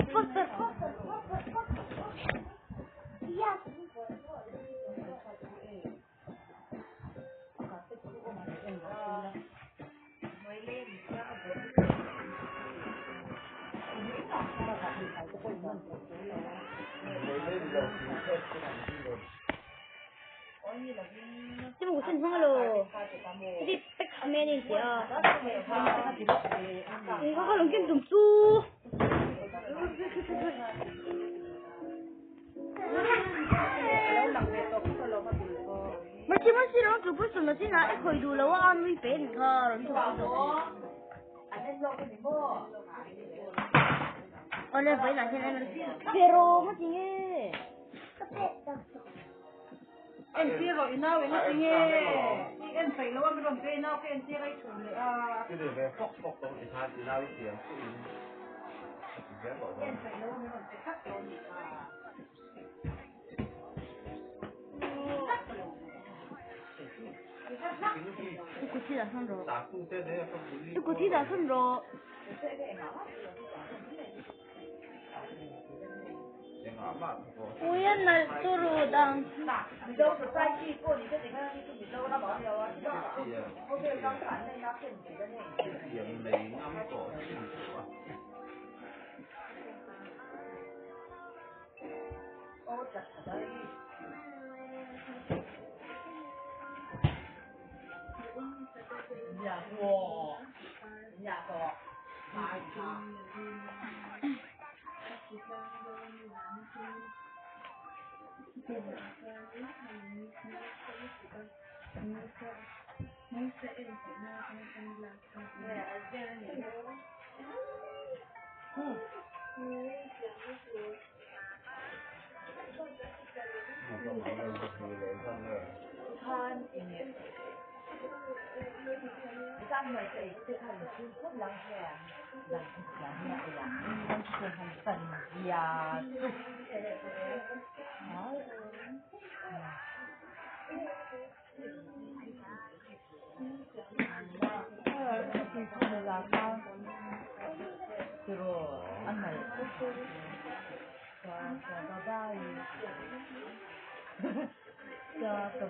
Faster, faster, faster, faster, faster. Yes. Ti mo sen hmang lo. Ti pek amen in ti a. Ni ka kalong kin tum chu. Masi masi ron tu pu su masi na e khoi du lo a nui pe ni kha ron tu pu su. Ole vai na hian em pero ma ti nge. En tir rawh i nau eng a ti nge i en peih lo a mi rawn pe i nau ka en tir a i chhun leh a. Ti ve ve fawk fawk tawh ti khan i nau i tiam chu in a ti zel tawh dawn. En peih lo a mi rawn pe thlap tawh a nih kha. I kut hi dah sawn rawh. I kut hi dah sawn rawh. Ui a nalh turu dang. La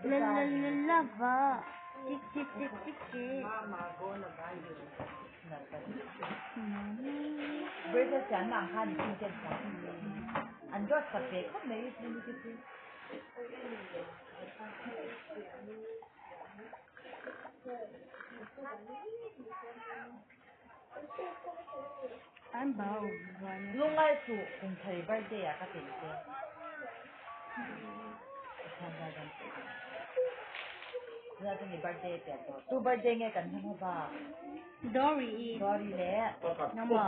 la la la va. Tik tik tik tik tik. An bau van. Lungai chu kum thei birthday ah ka tel che. Birthday pian tawh. Tu birthday nge kan hmang ba? Dory. Dory le. Nama.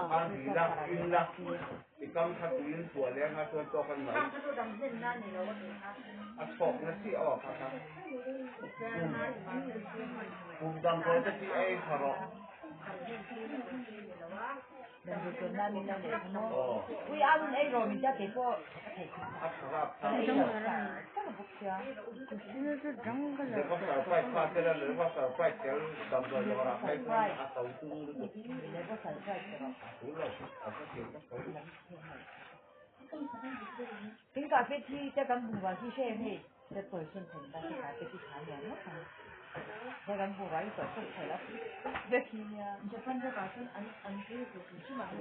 Ui alun ei ro min ta te pawh ka thei. Tin cà phê thi cho cán bù vào chi xem thì cho tuổi xuân thành ta cho cà phê thi khá nhiều mất rồi cho cán bù vào tuổi xuân thành lắm về khi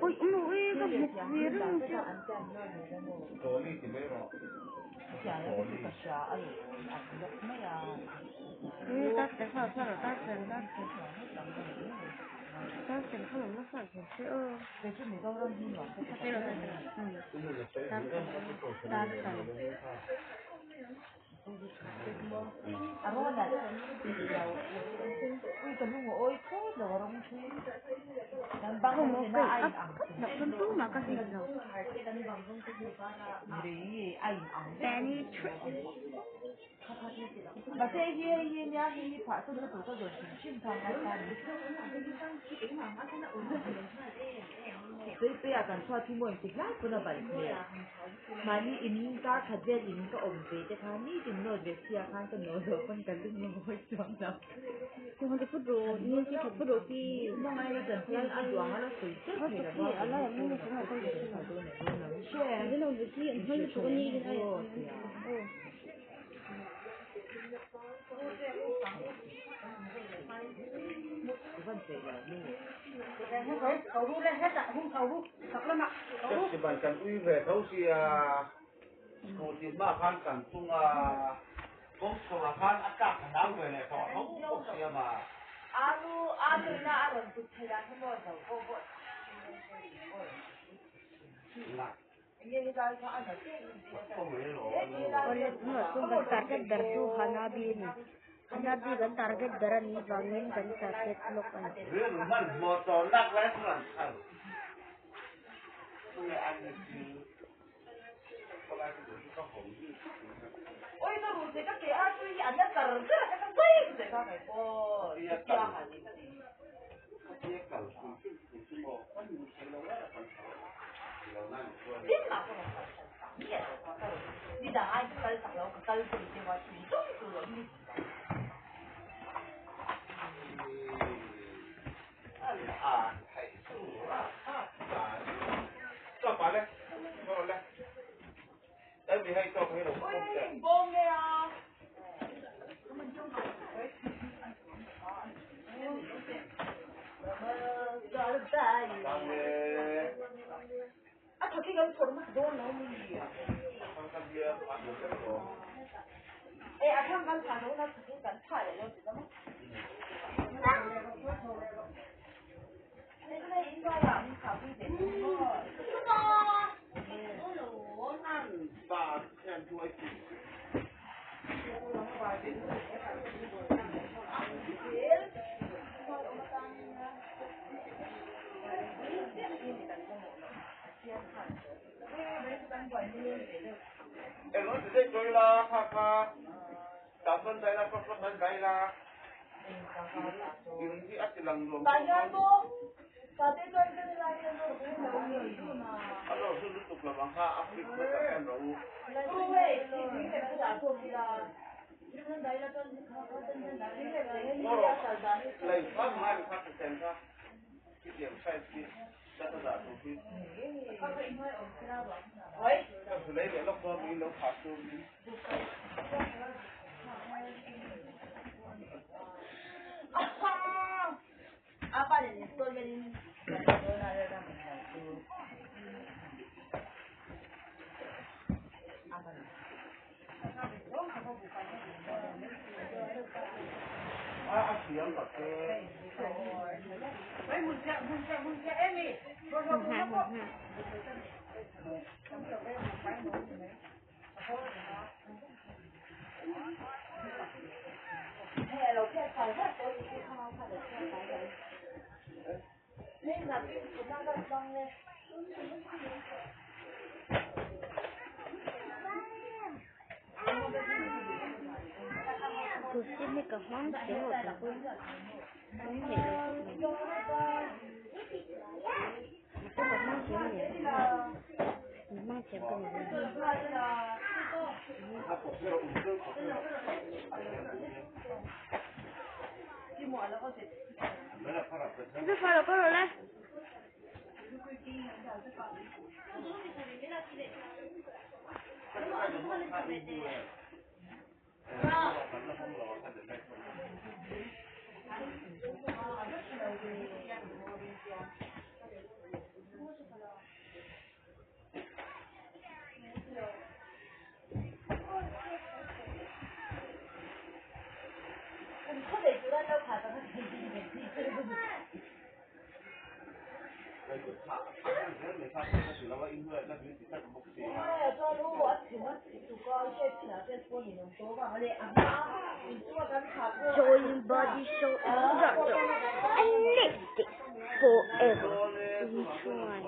Ui ui ka buk ve reng chu. Ui ta sẽ khao sao rồi ta sẽ ta sẽ ta sẽ khao nó sao rồi sẽ ơ. Ừ. Ta ta Không có cái ấp đọc trong tú mà có gì đâu. Benny Trick. Tuipuia kan chhuat hi maw engtik lai pawn a balh hmel. Mahni in kar khat vel in ka awm ve te khan nitin nawt ve sia khan ka nawh zawh pawn ka lung a hawi chuang lo. Hmangaih la chanchin a duang a la sawi teuh thei lo va, kan hmu chu kan hmu dawn em dawn lo ni hre. Inhrilh tha leh em aw tia. Siban kan ui ve tho sia scooty hma khan kan tung a kawng chho ah khan a tlak a hlau ve leh tawh tho bawk sia ma. Awle tunah chuan kan target ber chu Hanabi a ni. Hanabi kan target ber a nih vangin kan target lawk a ni. Kut hi ka hmang thiam lo tak a hmang theih lo khawp mai mahse ka hmang thiam a ni in hmang thiam ka ni ve Join body show instructor and lift it forever. Which one?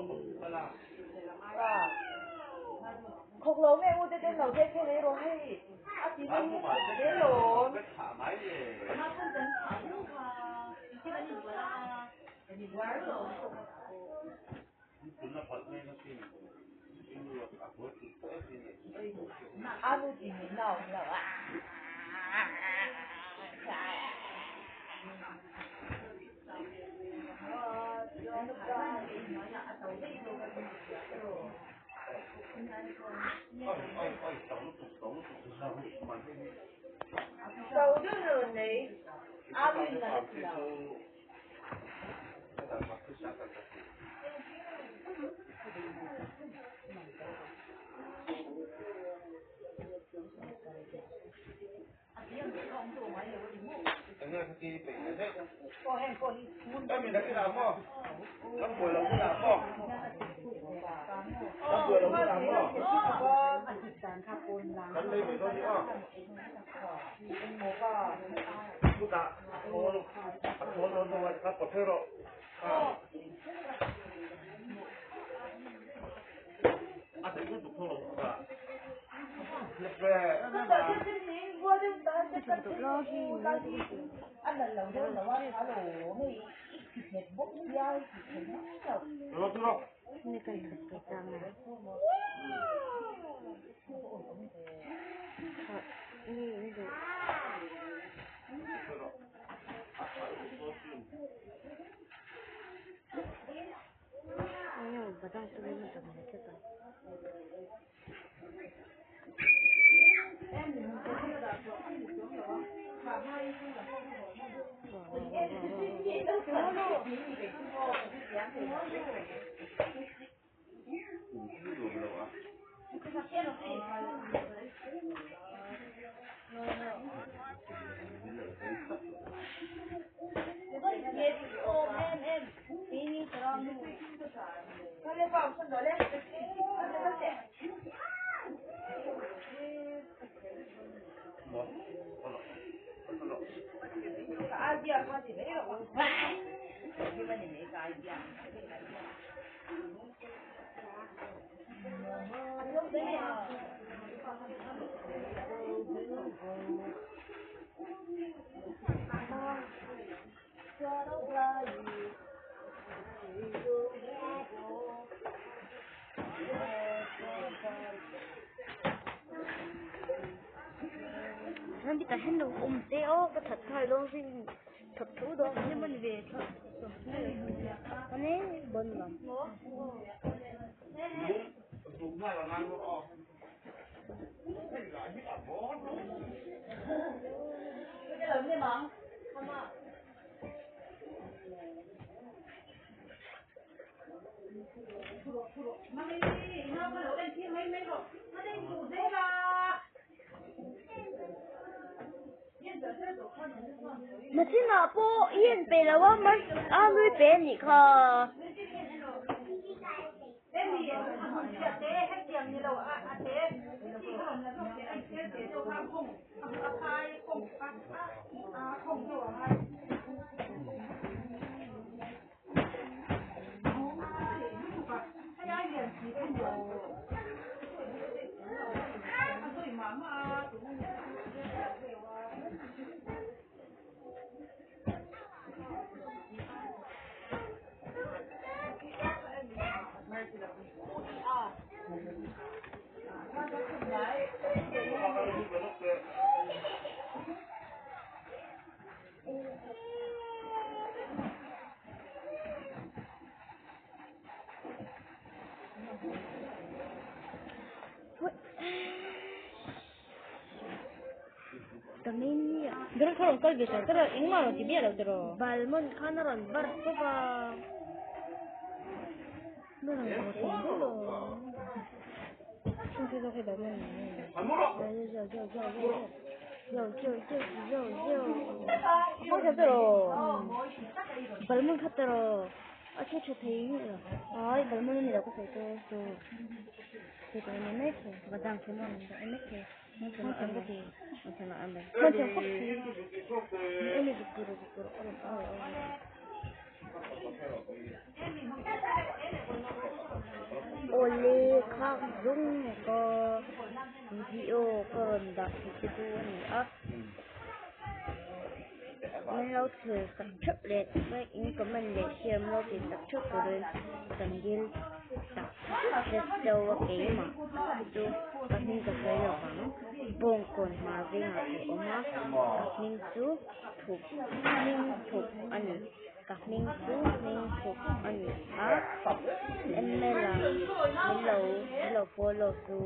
Nachinah pawh i en pe lo a mar a nui pe a nih kha. Balmon khan a rawn bar chauh a Balmon kha tawh a che tha thei nge lo ai balmon a ni lo ka sawi chu chu Awle khak zawng ka video ka rawn dah thei che chu a ni a. Min lo thlir sak theuh leh like in comment leh share min lo tih sak theuh turin kan dil tak zet chauh a keimah chu ka hming ka sawi lo vang. Bawngkawn hmar vengah ka awm a, ka hming chu thup hming thup a ni. Ka hming chu hming thup a ni a, ML-a min lo min lo follow chu.